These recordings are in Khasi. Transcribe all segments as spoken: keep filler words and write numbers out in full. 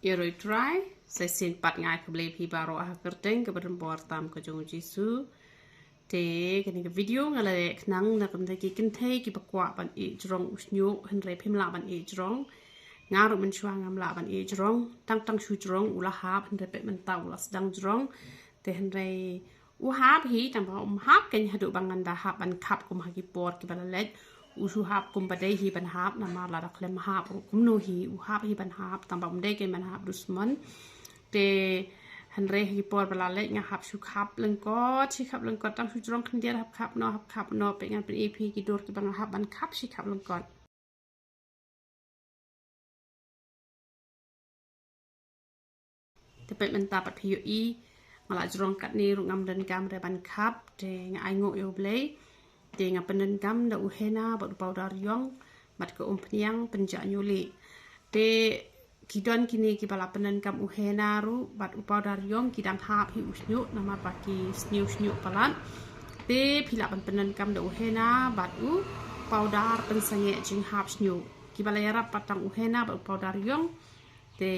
Ïaroh Trai, sa shisien pat nga ai khublei phi baroh ha ka kyrteng kaba donbor tam ka jong u Jisu. Te kane ka video nga la leh khnang na ka bynta ki kynthei kiba kwah ban ïeh jrong u shñiuh, hynrei phim lah ban ïeh jrong. Nga ruh mynshuwa ngam lah ban ïeh jrong, tang tang shu jrong u la hap, hynrei peit mynta u la sdang jrong. Te hynrei u hap hi, tang ba um hap kein haduh ba ngan da hap ban khap kum ha ki por kiba la leit. U shu hap kum ba dei hi ban hap, namar lada khlem hap ruh kumno hi, u hap hi ban hap, tang ba um dei kein ban hap dusmon. Te hynrei ha ki por ba la leit nga hap shu khap lyngkot, shi khap lyngkot, tang shu jrong khyndiat, hap khap noh, hap khap noh, peit ngan pyni ïa phi ki dur kiba nga hap ban khap shi khap lyngkot. Te peit mynta pat phi ïohi, nga la jrong katne ruh ngam donkam re ban khap, te nga ai nguh ïa u Blei. Te nga pyndonkam da u henna bad u powder ïong, bad ka umphniang pynjah ñiuhlieh. Te ki don kine kiba la pyndonkam u henna ruh bad u powder ïong ki dang hap hi u shñiuh, namar ba ki sniew shñiuh palat. Te phi lah ban pyndonkam da u henna bad u powder pynsangeh jinghap shñiuh. Kiba la ïarap pat tang u henna bad u powder ïong, te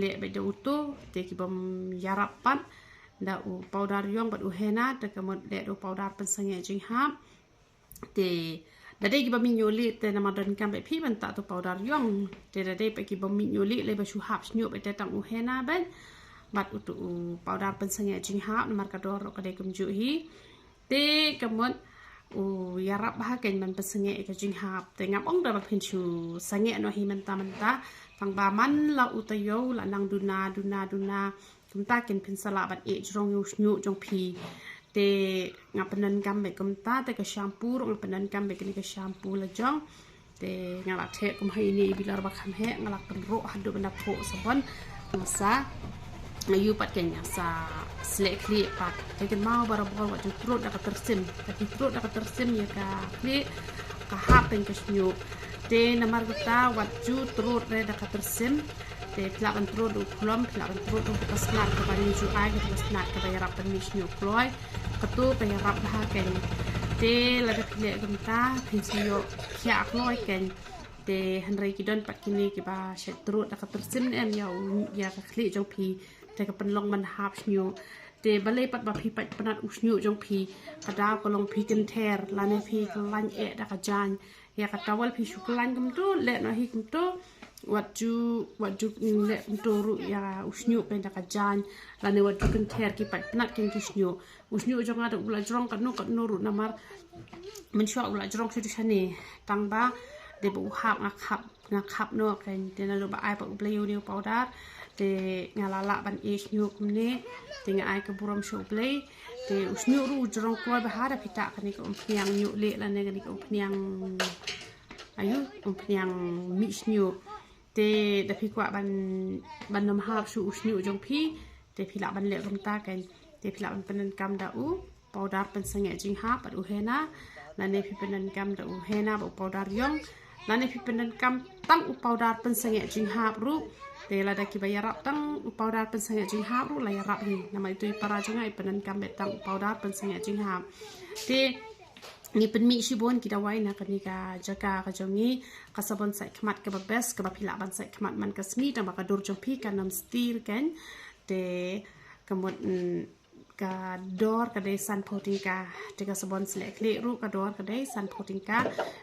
leh beit da uto, te kibym ïarap pat da u powder ïong bad u henna, te ka mut leh da u powder pynsangeh jinghap. Te da dei kiba mih ñiuhlieh te namar donkam beit phi ban tah tu powder ïong. Te da dei pat kiba mih ñiuhlieh lei ba shu hap shñiuh beit te tang u henna beit bad uto u powder pynsangeh jinghap, namar ka dor ruh ka dei kumjuh hi. Te ka mut u ïarap bha kein ban pynsangeh ïa ka jinghap. Te ngam ong da ba phin shu sangeh noh hi mynta mynta, tang ba man la u taïew la nang duna duna duna, kumta kein phin sa lah ban ïeh jrong ïa u shñiuh jong phi. Te nga pyndonkam beit kumta, te ka shampoo ruh nga pyndonkam beit kane ka shampoo la jong. Te nga la theh kum ha ine i bilor ba kham heh, nga la pynruh haduh ban da phuh sabon. Nga sa, nga ïoh pat kein nga sa sleh khlieh pat. Te kynmaw barabor wat ju trud da ka tyrsim. Te phi trud da ka tyrsim ïa ka khlieh, ka hap kein ka shñiuh. Te namar kata wat ju trud re da ka tyrsim. Te phi lah ban trud da u khlom, phi lah ban trud da ka snat kaba ngi ju ai, ka snat kaba ïarap ban mih shñiuh kloi. Kato ka ïarap bha kein. Te lada phi leh kumta phin sa ïoh khiah kloi kein. Te hynrei ki don pat kine kiba shait trud da ka tyrsim ne em ïa u, ïa ka khlieh jong phi. Te ka pynlong ban hap shñiuh. Te balei pat ba phi pait pynat u shñiuh jong phi, ka daw ka long phi kynther lane phi kyllain eh da ka jaiñ. Ïa ka towel phi shu kyllain kumto, leh noh hi kumto. Wat ju, wat ju, mm, leh kumto ruh ïa u shñiuh kein da ka jaiñ. Lane wat ju kynther, ki pait pynat kein ki shñiuh. U shñiuh jong nga da u la jrong katno katno ruh namar mynshuwa u la jrong shuh shuh shane. Tang ba dei ba u hap nga khap, nga khap noh kein. Te naduh ba ai pat u Blei ïa une u powder, te nga la lah ban ïeh shñiuh kumne. Te nga ai ka burom sha u Blei. Te u shñiuh ruh u jrong kloi bha da phi tah kane ka umphniang ñiuhlieh lane kane ka umphniang, aïu, umphniang mih shñiuh. Te da phi kwah ban, ban nym hap shuh u shñiuh jong phi, te phi lah ban leh kumta kein. Te phi lah ban pyndonkam da u powder pynsangeh jinghap bad u henna. Lane phi pyndonkam da u henna bad u powder ïong. Lane phi pyndonkam tang u powder pynsangeh jinghap ruh. Te lada kiba ïarap tang u powder pynsangeh jinghap ruh la ïarap hi. Namar ito i para jong nga i pyndonkam beit tang u powder pynsangeh jinghap. Te ngi pynmih shibun ki dawai na kane ka jaka ka jong ngi. Ka sabon sait khmat kaba best, kaba phi lah ban sait khmat man ka sngi, tang ba ka dur jong phi kan ym stir kein. Te ka mut, mm, ka dor ka dei sanphew tyngka. Te ka sabon sleh khlieh ruh ka dor ka dei sanphew tyngka.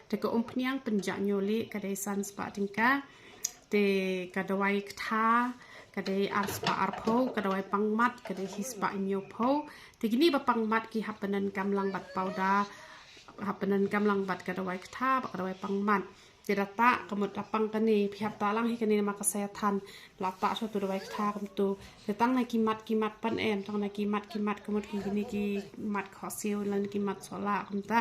Te ka umphniang pynjah ñiuhlieh ka dei san spah tyngka. Te ka dawai ktha ka dei ar spah arphew, ka dawai pangmat ka dei shi spah hynñiewphew. Te kine ba pangmat ki hap pyndonkam lang bad powder, hap pyndonkam lang bad ka dawai ktha bad ka dawai pangmat. Te da tah ka mut da pang kane, phi hap tah lang hi kane namar ka sa ïathan. La tah shuwa tu dawai ktha kumtu. Te tang na ki mat ki mat pat em, tang na ki mat ki mat ka mut ki kine ki mat khohsiew lane ki mat sohlah kumta.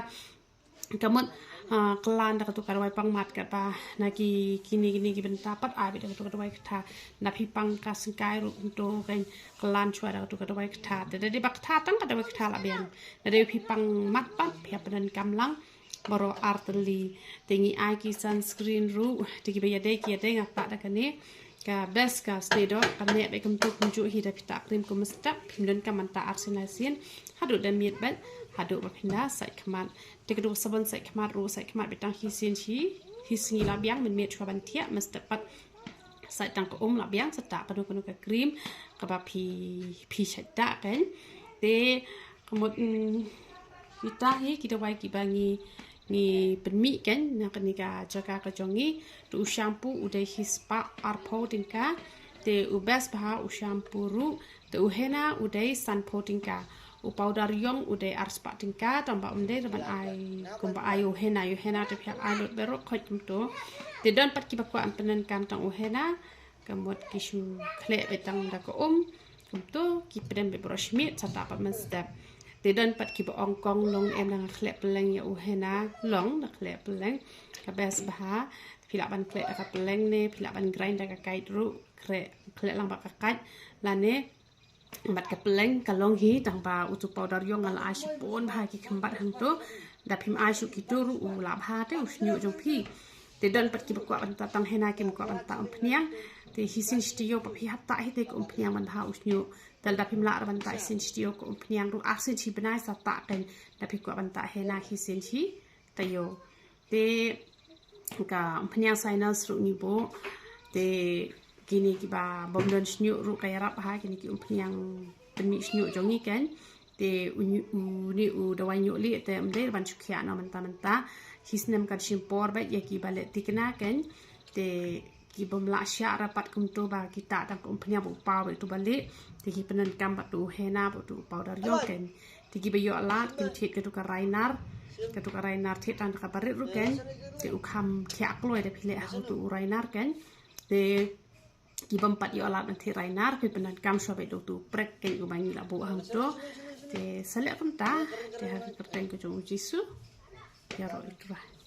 Ka mut, ah, kylla da katu ka dawai pangmat, katba na ki kine kine ki bynta pat ai beit da katu ka dawai ktha. Na phi pang ka syngkai ruh kumtu kein, kylla shuwa da katu ka dawai ktha. Te da dei ba ktha tang ka dawai ktha la biang. Da dei phi pangmat pat phi hap pyndonkam lang baroh ar tylli. Te ngi ai ki sunscreen ruh, te kiba ïadei ki ïadei, nga tah da kane. Ka best ka Stay Dot, ka neh beit kumtu kumjuh hi, da phi tah cream kum mynstep, phim donkam ban tah arsien arsien. Haduh da miet beit, haduh ba phin da sait khmat. Te katu ka sabon sait khmat ruh, sait khmat beit tang hi sien hi, hi sngi la biang, mynmiet shuwa ban thiah, mynstep pat Sait tang ka um la biang sa ta kano kano ka cream kaba phi phi sait ta kan. Te ka mut ita hi ki dawai kiba ngi ngi pynmih kan na kane ka jaka ka jong ngi. Te u shampoo u dei hi spah arphew tyngka. Te u best bha u shampoo ruh. Te u henna u dei sanphew tyngka. U powder yong u dei arspah tyngka, tang ba um dei ban ai kumba ai u henna, u henna te phi ai lut baroh khoit kumto. Te don pat kiba kwah ban pyndonkam tang u henna, ka mut ki shu khleh beit tang da ka um kumto, ki pyndonkam beit baroh shi miet sa ta pat mynstep. Te don pat kiba ong kong long em dang khleh pylleng ïa u henna, long da khleh pylleng ka best bha. Phi lah ban khleh da ka pylleng ne phi lah ban grind da ka kait ruh, khleh lang ba ka kait lane bad ka pylleng ka long hi, tang ba utu powder yong nga la ai shibun bha ki khymbat hangto. Da phim ai shuh kito ruh u lah bha te u shñiuh jong phi. Te don pat kiba kwah ban ta tang henna, kim kwah ban ta umphniang. Te hi sien shi taïew pat phi hap ta hi te ka umphniang ban bha u shñiuh. Te da phim lah ban ta hi sien shi taïew ka umphniang ruh ar sien shi bnai sa ta kan. Da phi kwah ban ta henna hi sien shi taïew. Te ka umphniang sinus ruh ngi buh. Te kine kiba bym don shñiuh ruh ka ïarap ha kine ki umphniang pynmih shñiuh jong ngi kan. Te u ne u dawai ñiuh lieh te ym dei ban shu khiah noh mynta mynta. Hi snem kan shim por bad ïa kiba leh thikna kan. Te ki bym lah shah ra pat kumto ba ki ta tang ka umphniang ba u paw bad uto ba lieh. Te ki pyndonkam bad uto u henna bad uto u powder yong kan. Te kiba ïoh lad kin thied katu ka rainar. Katu ka rainar thied tang da ka barit ruh kan. Te u kham thiah kloi da phi leh ha uto u rainar kan. Te ki bym pat ïoh lad ban thied rainar phi pyndonkam shuwa bad uto u prek kan uba ngi la buh hangto. Te sa leh kumta te ha ka kyrteng ka jong u Jisu. Ïaroh ïa u Trai.